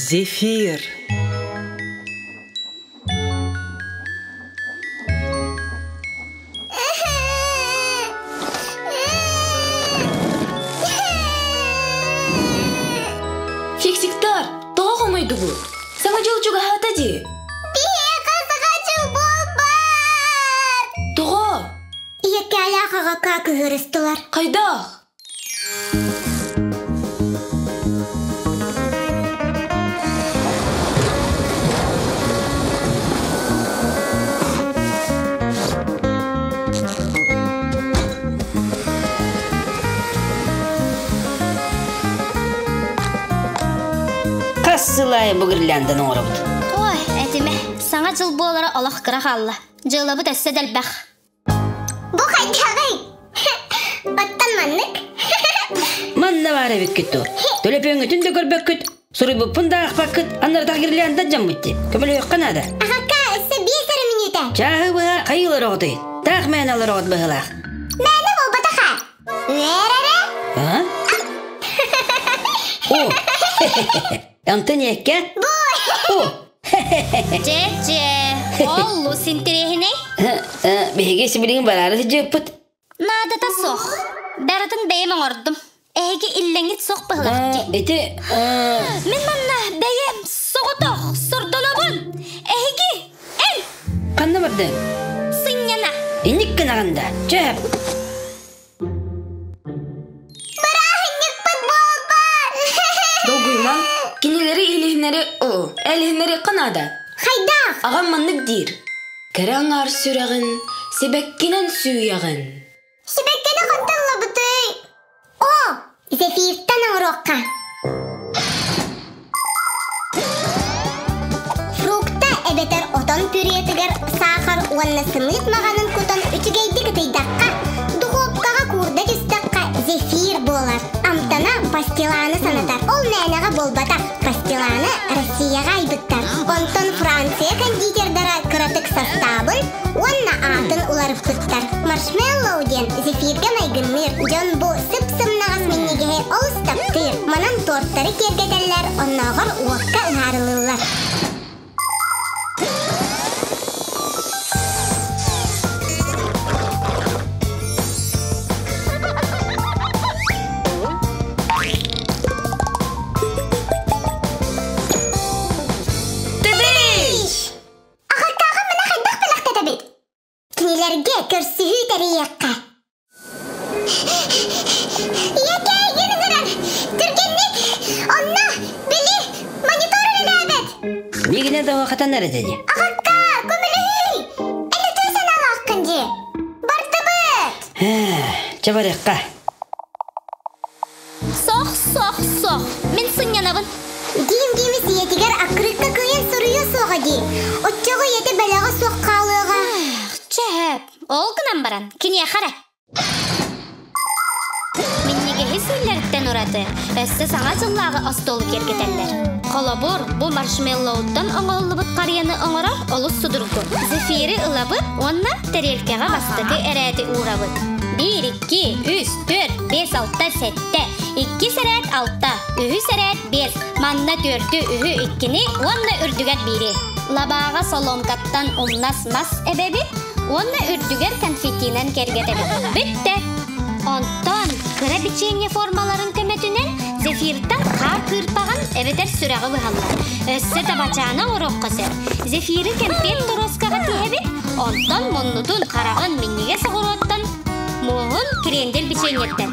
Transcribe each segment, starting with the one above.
Зефир. Фиксиктар, тоҕо хомойдугут? Саҥа дьыл чугаһаата дии. Биһиэхэ саҥа дьыл буолбат! Тоҕо? Ийэкээлээх аҕака кыһырыстылар. Хайдах? Хас сыл аайы бу гирляндан оҥоробут. Ой, этимэ, саҥа дьыл буолара олох кыра хаалла. Дьыалабыт өссө да элбэх. Бу хайдаҕый? Оттон маннык. Манна баар эбиккит дуо? Төлөпүөҥҥүтүн да көрбөккүт, суруйбуппун да аахпаккыт, аннарытах гирляндан дьаммыт дии. Көмөлөһүөххэ наада. Аҕакка, өссө биэс эрэ мүнүүтэ. Чааһы быһа хайыылар оҕотуй? Таах мээнэ олор оҕот быһыылаах. Мээнэ буолбатах Үөр эрэ. А? О! Онтон иэккэ? О! Дьэ-дьэ, олус интэриэһинэй. Биһиги сибилигин бараары сылдьыппыт. Наадата суох. Барытын бэйэм оҥордум. Эһиги иллэҥҥит суох быһылаах дии. Ити... Мин манна бэйэм соҕотох сордонобун. Эһиги, эн! Ханна бардыҥ? Сынньана. Инник гынаҕын да, чөп! Бырааһынньыкпыт буолбат! Долгуйумаҥ, кинилэри илиһиннэри, о, элиһиннэриэххэ наада. Хайдах? Аҕам маннык диир. Кэрэ аҥаар сүрэҕин сибэккинэн сүүйэҕин. Сибэккини хантан ылабытый? О, зефиртэн оҥоруохха. Фрукта эбэтэр отон пюретыгар саахар уонна сымыыт маҕанын кутан үчүгэйдик ытыйдахха, духуопкаҕа куурда түстэххэ зефир буолар. Амтана пастиланы санатар. Ол мээнэҕэ буолбатах. Пастиланы Россияҕа айбыттар. Онтон Франция кондитердара кыратык састаабын уонна аатын уларыппыттар. Маршмеллоу диэн зефиргэ майгынныыр. Дьон бу сып-сымнаҕас минньигэһи олус таптыыр. Манан туортары киэргэтэллэр, оннооҕор уокка ыһаарылыыллар. Тыдыш! Аҕаттааҕы маны хайдах бэлэхтэтэбит? Кинилэргэ көрсүһүү тэрийиэххэ. Ийэкэйгин ыҥырар! Түргэнник! Онно, били, монитор үлэлээбэт! Миигинэ да хатан эрэ дии. Аҕакка, көмөлөһүй! Эн үтүө санаалааххын дии. Бардыбыт! Чэ барыахха. Сох, сох, сох. Мин сынньанабын. Дим-димис ийэтигэр аккырыыкка кыайан суруйуо суоҕа дии. Оччоҕо ийэтэ бэлэҕэ суох хаалыаҕа. Чэп, ол гынан баран, киниэхэ эрэ. Минньигэһи сииллэриттэн ураты, өссө саҥа дьыллааҕы остуолу киэргэтэллэр. Холобур, бу маршмеллоуттан оҥоһуллубут харыйаны оҥорор олус судургу. Зефири ылабыт уонна тэриэлкэҕэ бастакы эрээти уурабыт. Биир, икки, үс, түөрт, биэс, алта, сэттэ. Иккис эрээт алта, үһүс эрээт биэс. Манна түөртү, үһү, иккини уонна үрдүгэр биири. Лабааҕа соломкаттан умнас мас эбэбит уонна үрдүгэр конфеттинан кэргэтэбит. Бүттэ! Онтон кыра бичиэнньэ формаларын көмөтүнэн зефиртан хаар кыырпаҕын эбэтэр сүрэҕи быһаллар. Өссө табачааны оҥоруохха сөп. Зефири кэмпиэт торуоскаҕа тиһэбит, онтон муннутун, хараҕын минньигэс оҕуруоттан, муоһун крендель бичиэнньэттэн.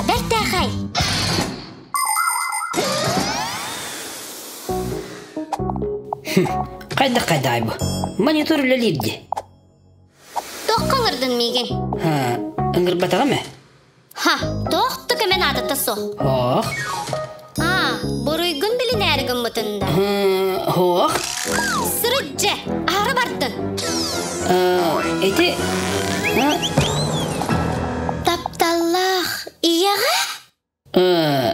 Бэртээхэй! Хайдах хайдаай бу? Монитор үлэлиир дии. Туохха ыҥырдын миигин? Ыҥырбатаҕым ээ. Ха, туох да көмө наадата суох. Ох. Аа, буруйгун билинээри гыммытын да. Ох. Сырыт дьэ, аһара бардын. Ити... Тапталлаах ийэҕэ?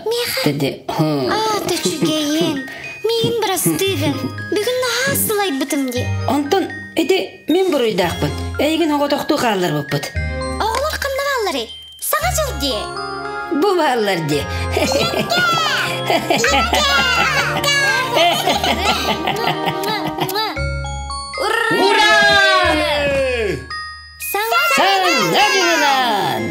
Миэхэ? Теди... Аа, төчүгэйин. Миигин бырастыыгын. Бүгүн наһаа сылайбытым дии. Онтон ити мин буруйдаахпын. Эйигин оҕотохтуу хаалларбыппыт. Оҕолор ханна баалларый? Саҥа дьыл дии. Бу бааллар дии. Ура! Саҥа Саҥа дьылынан!